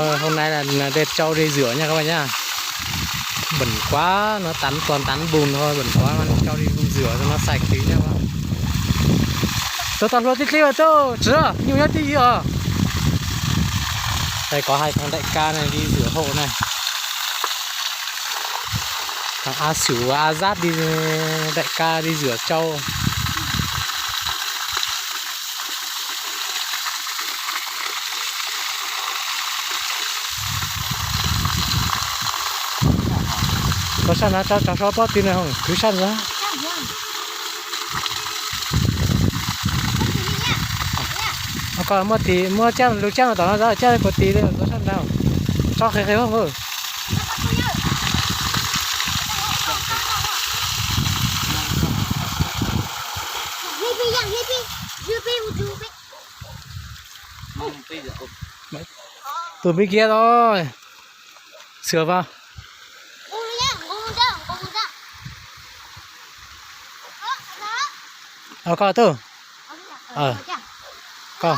Hôm nay là, là Đẹp Châu đi rửa nha các bạn nha. Bẩn quá, nó tắm toàn tắm bùn thôi, bẩn quá, nó cho đi rửa cho nó sạch tí nha các bạn. Tôi toàn luôn tí tí mà tôi, chứ, nhiều nhất tí gì à. Đây có hai thằng đại ca này đi rửa hộ này. Thằng A Sửu và A Giáp đi, đại ca đi rửa trâu. Có săn hả? Cho, cho số pob tw này không? Cứ săn ra. Ơ, koj muab tis, muab caj, lub caj no tom no, caj kuv tis, koj săn rau. Tso qhia qhia không? Tus pib kiag tau. Sửa vào. Ờ, koj tuj. Ờ. Koj.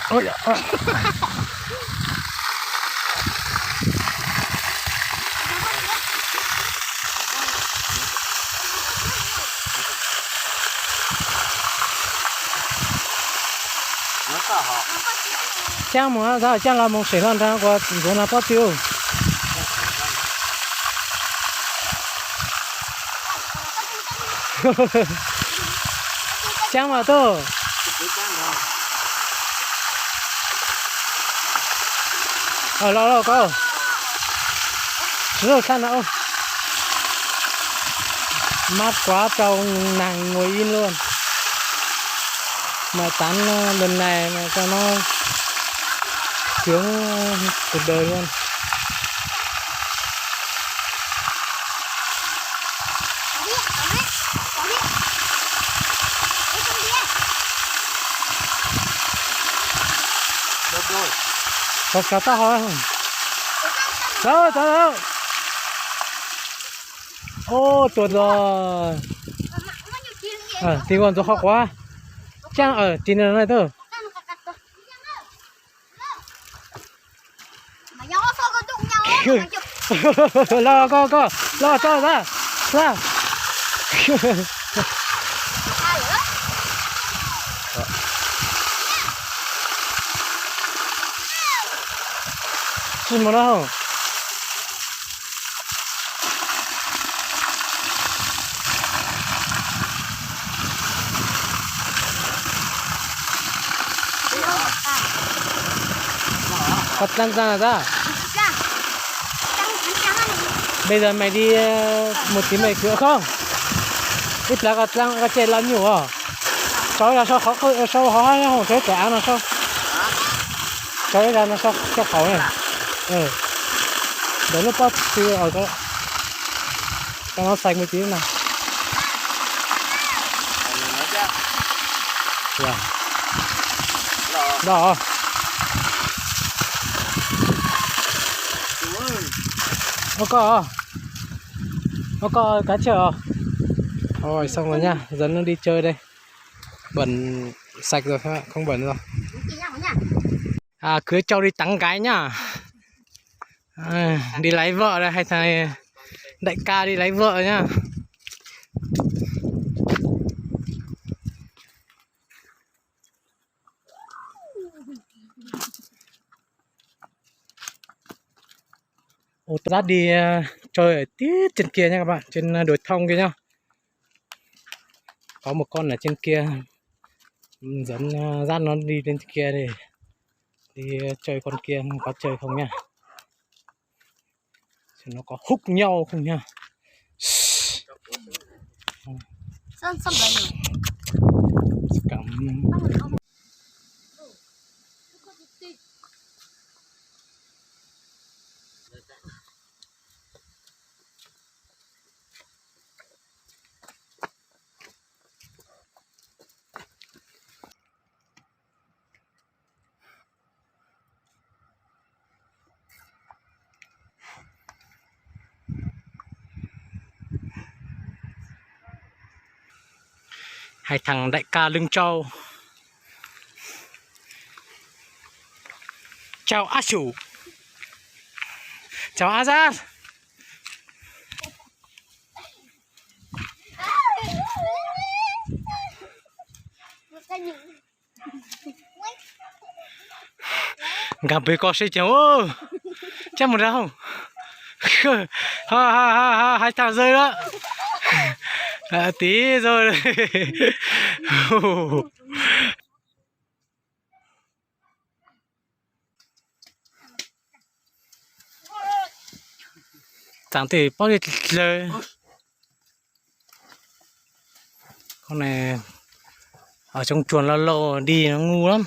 Ôi, à. Caj mus, caj los mus seem hlo nrog kuv ntxuav no pob tw. Caj mas tuj. Los los koj. Sib zog sab na. Mab kuav rau nag ngua ib luaj. Mas tán lần này mà cho nó sướng cuộc đời luôn. Sawv sawv taub hau. Sawv sawv. Ub, tuag zog. Tig ua ntxuav qhov quav. Caj, tig no na tuj. Los koj, koj los tso na. Tsis mus no. Qhov dlaa ntxaa tag. Bây giờ mày đi, ờ, một tí mày cứ không. Ib pliag koj dlaa koj tsij los nyuam os. Tso ib zaug sau qhov, sau qhov hoom, sau ib tawm av no sau. Tso ib zaug no sau coj qhauv ne. Ntawm lub pob tw os. Cho nó sạch một tí mà. Los. Ơ koj, ơ koj cá chợ. Rồi xong rồi nha, giờ nó đi chơi đây. Bẩn sạch rồi, không bẩn rồi. À, cưới châu đi tắm cái nhá. À, đi lấy vợ đây, hay thằng đại ca đi lấy vợ nhá. Ồ, tôi dắt đi, ờ, chơi ở tít trên kia nha các bạn, trên, ờ, đồi thông kia nhá. Có một con ở trên kia, ừ, dẫn, ờ, dắt nó đi lên kia để đi, ờ, chơi con kia, có chơi không nha. Xem nó có húc nhau không nha. Cảm Hais thas daim ka lwj tsau. Tsau ab xyum. Tsau ab zab. Nkag pem ko seb ceev, cab mus rau hauv. Hais thas zawg lawm. Tiv zawg. Txav tej pob dlawg. Qhov no cov tsuas loj loj dig no ngu lawm.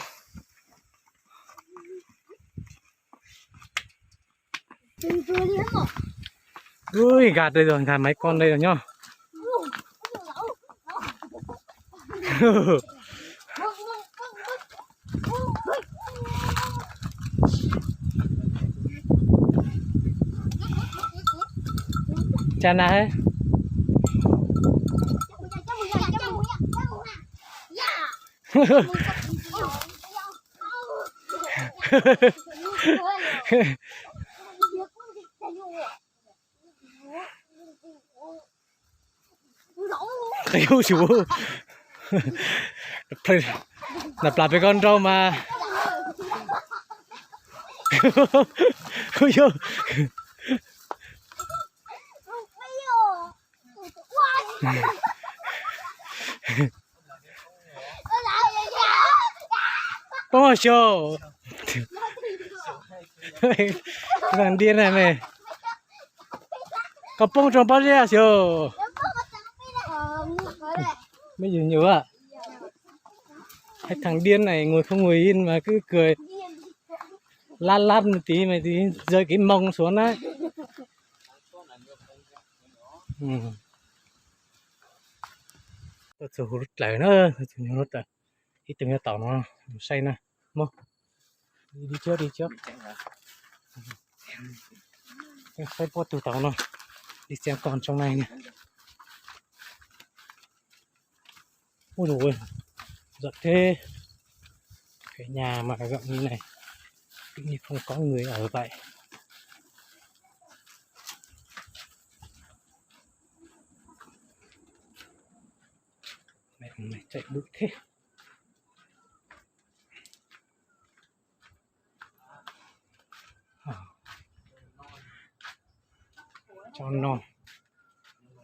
Nkag ntawd, nkag maiv ko ntawd nyob. Cas na. Qhov yus xyuv, nram plas pem ko nrau mas. Poob xyov. Thas diab na me. Koj poob rau pob zeb xyov. Me yus nyuam. Hais thas diab na, ngồi không ngồi yên mà cứ cười lát lát một tí mà thì rơi cái mông xuống đấy. Tuaj txug lub dlawg na, txug lub dlawg. Ib tug nyob tom no, saib na. Mus, đi trước, đi trước. Saib puab tug tom no, đi xem còn trong này nè. Ui dồi ôi, rộng thế. Cái nhà mà rộng như này, tự nhiên không có người ở vậy. Mẹ, mày chạy bụi thế. Cho no.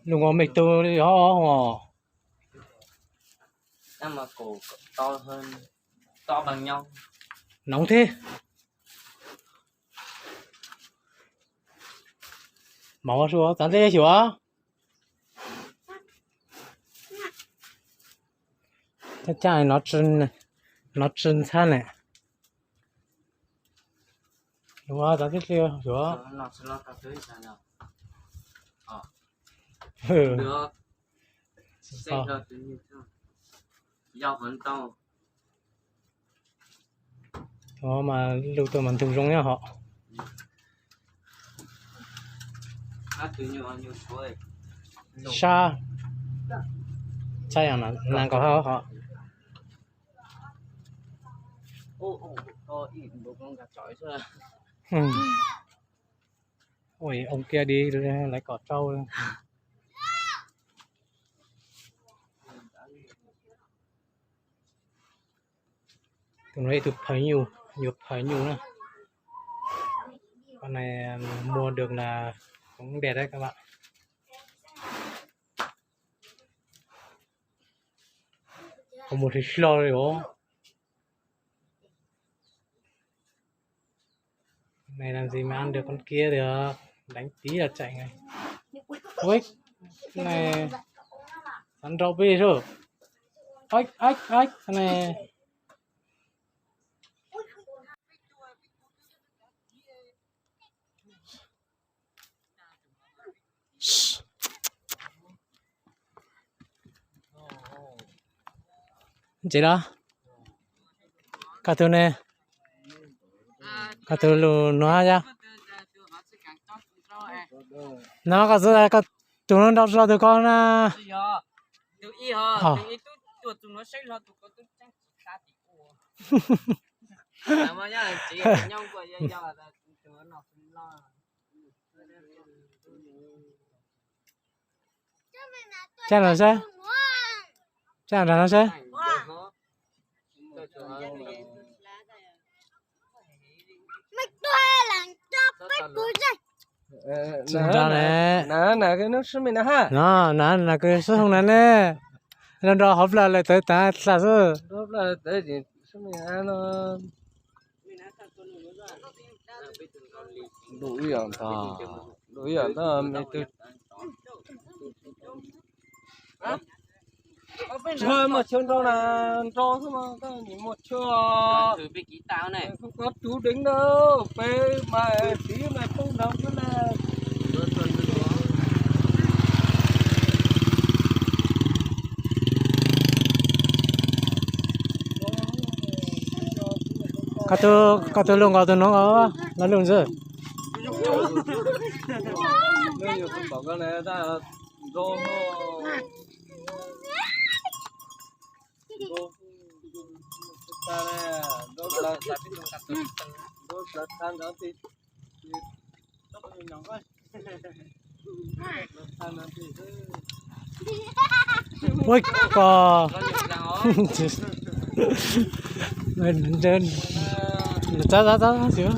Lub ngõ mej tug li ho. Nóng thế. Mov ua su txav ntxeb xyuas. Ua cas no tsis ntxhab ne. Ua txav ntxeb xyuas. Mas lug tuaj mas ntug zoo nyob hov. Sab, sab yog nas nkaus hov. Ua oo kiag di lawv kom tsau. Tus no ib tug phawj nyuj, yuav phawj nyuj na. Con này mua được là cũng đẹp đấy các bạn. Không mua thì lo rồi. Này làm gì mà ăn được con kia được. Đánh tí là chạy ngay. Ui, cái này cắn rau pê rồi. Ếch, ếch, ếch, cái này. Ntses los? Koj tus ne? Koj tus lus nuav yog? No koj xav koj tus no nrau tsis tau tus koj na. tuaj tus nuav saib hlo tus ko tub tseeb tsis xav tim ua. Tsa no saib, tsa nrag no saib. Tsis nrag ne. No, na kws sib hooj na ne. Nrog nrog hauv plag lawm tawv taag xwb. Tsuag muaj chaw nrau na, nrau xwb mas koj nim muaj chaw. Koj rub deev na, peb mas txiv mas poob nrau xwb na. Koj tug lug nkaus tug nuav nkaus, lug nkaus xwb. Ua ko, txav txav txav txav.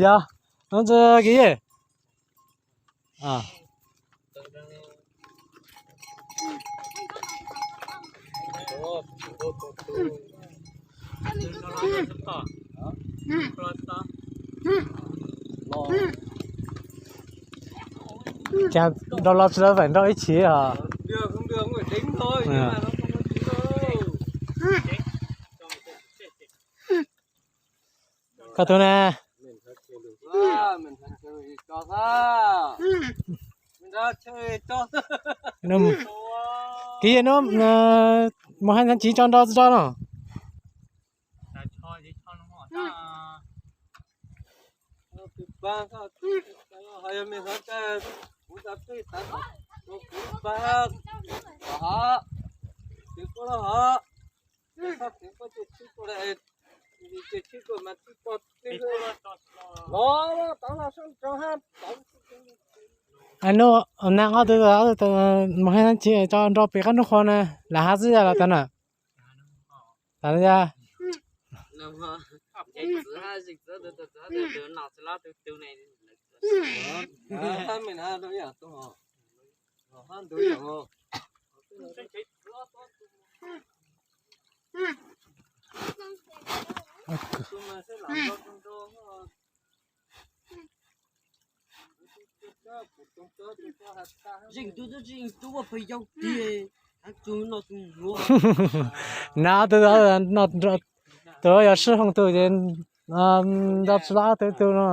Yog, no ntawd kiv. Cas nrau los tsis tau, feem nrau ib chim os. Koj tug na. Kiv, no mus hab ntxhab tsiv tso nrau tso no. Nub, na ob tug, mus hab ntxhab tsiv tso nrau pem qab nub qhua na, lam hab xwb yog los tau na. Tas yog. Zeeg tub tub zeeg tub ua pawg yau tiag, hab tug no tug nuav. Na tug no, tug yog sib hooj tug ces nrau tsis tau ob tug tug no.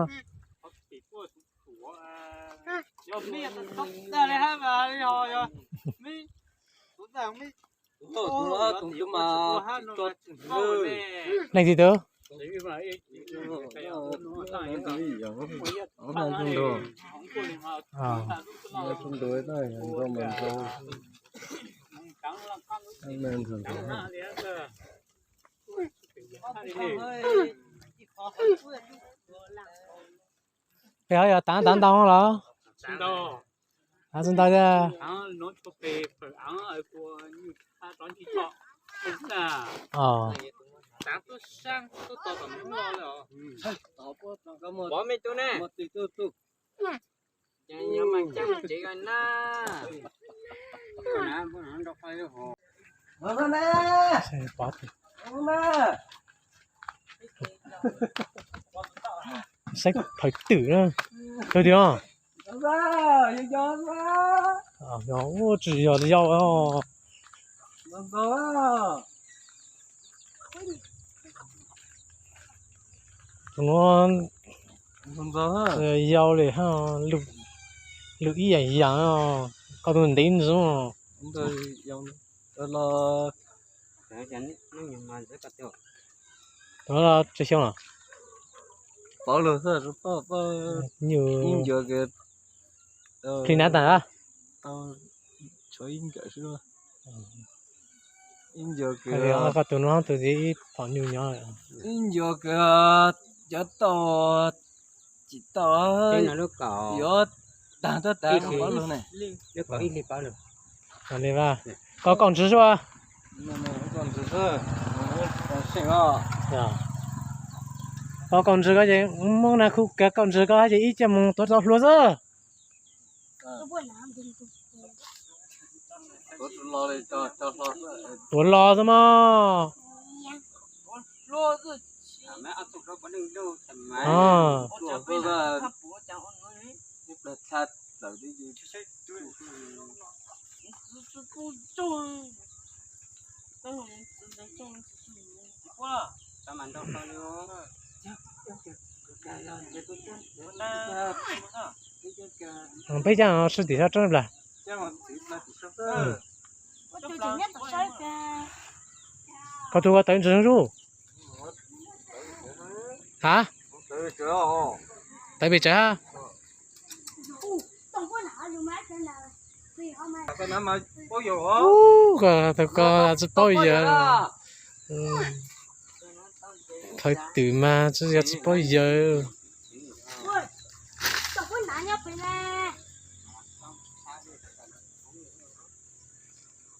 Leej twg tug? Peb ho yog tav tav ntau los? Tav tsis ntau thiab. Saib phawv twm na. Tus twg? Tsis yog yau. Tus nuav yau li hab, lug ib yam yam, koj tug ntev ntxwv. Tus nuav tsawg xyoo lawm? Nyuj plig nab tas. tau tshuav ib nkawm xwb. Ib ncuav kws koj tus no tus ntxiv ib phom nyuj nyob. Ib ncuav kws cov tau tsis tau yuav tag tab tas lub kaum ib hli pab lug. Koj kaum ntswg xwb. Koj kaum ntswg koj ces muab na khu kav kaum ntswg koj ces ib caj moog tuav tau hlua xwb. Tuav los xwb mog. Peb caag sib tim sab roob plag. Koj tug ua tawv ntsis zuj. Ha? Tawv pes tsawg ha? Koj tsis paub yawg. Thawj twm mas tsis yog tsis paub yawg.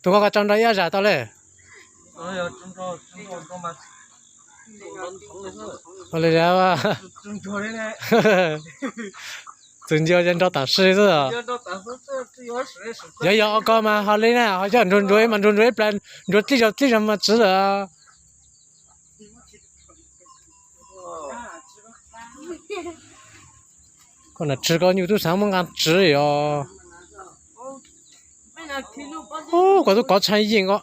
Tus koj, koj tso nrog ib zag tau le. Ua li, txwm nco nrog tam sim xwb. Yog yog ua ko mas hos li na, ho yog nrug nrug mas nrug nrug ib plag, nrug dlij zog dlij zog mas tsi lawm. Koj nam tsi koj nyuj tub xaav muab nqaa tsi os. Koj tub kov tshaj yeej ko.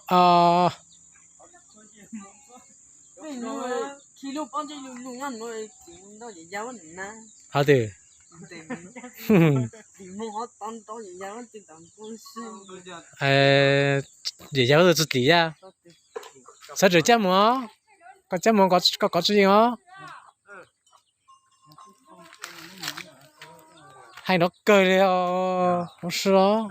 Hov twg? Yawm yawg tsi tim yaj. Xav tseem cab mus, koj cab mus koj kov tsi yeej os. Hais nrov kawg li os, hauv si os.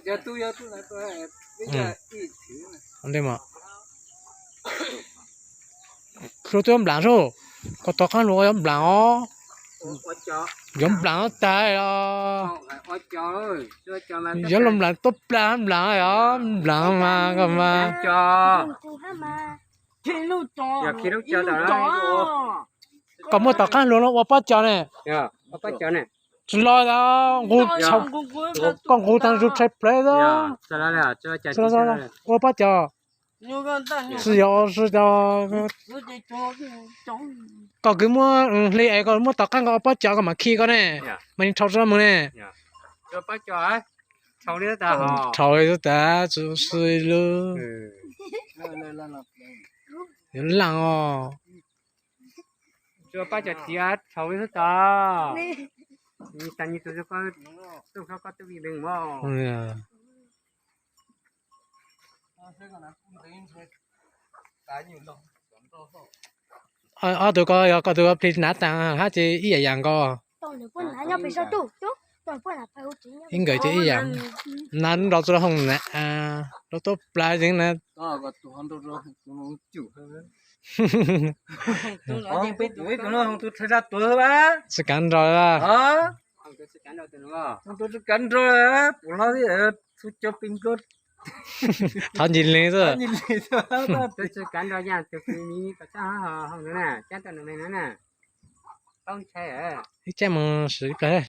Hlua twb yuav nplaam sub, koj tom qaab hlua yuav nplaam os. Yuav nplaam tag os. Yuav luag nplaam tuab plag nplaam os, nplaam mas koj mas. Koj muab tom qaab hlua los ua pob cos ne. Tsi los, koj nqug taag zug tshai plawg xwb. Ua pob cos. Tsi yog, tsi yog. Koj kws muab hli es koj muab tom qaab koj ua pob cos koj mam khi koj ne, mas yeej rhau tsi mus ne. Rhau li xwb tas, tsi si lub. Yuav laaj os. Rhau li xwb tas. Koj tub vi leeg mog. Ob tug ko yog koj tug ko plig nav taag hab ces ib yaam yaam nkaus. Ib nkawd ces ib yaam. Nav nrau txug lub hooj na, lub tuab plag yeej na. Tsi kaav nrau. Thov ncig leeg xwb. Ib caij mus sim ib plag.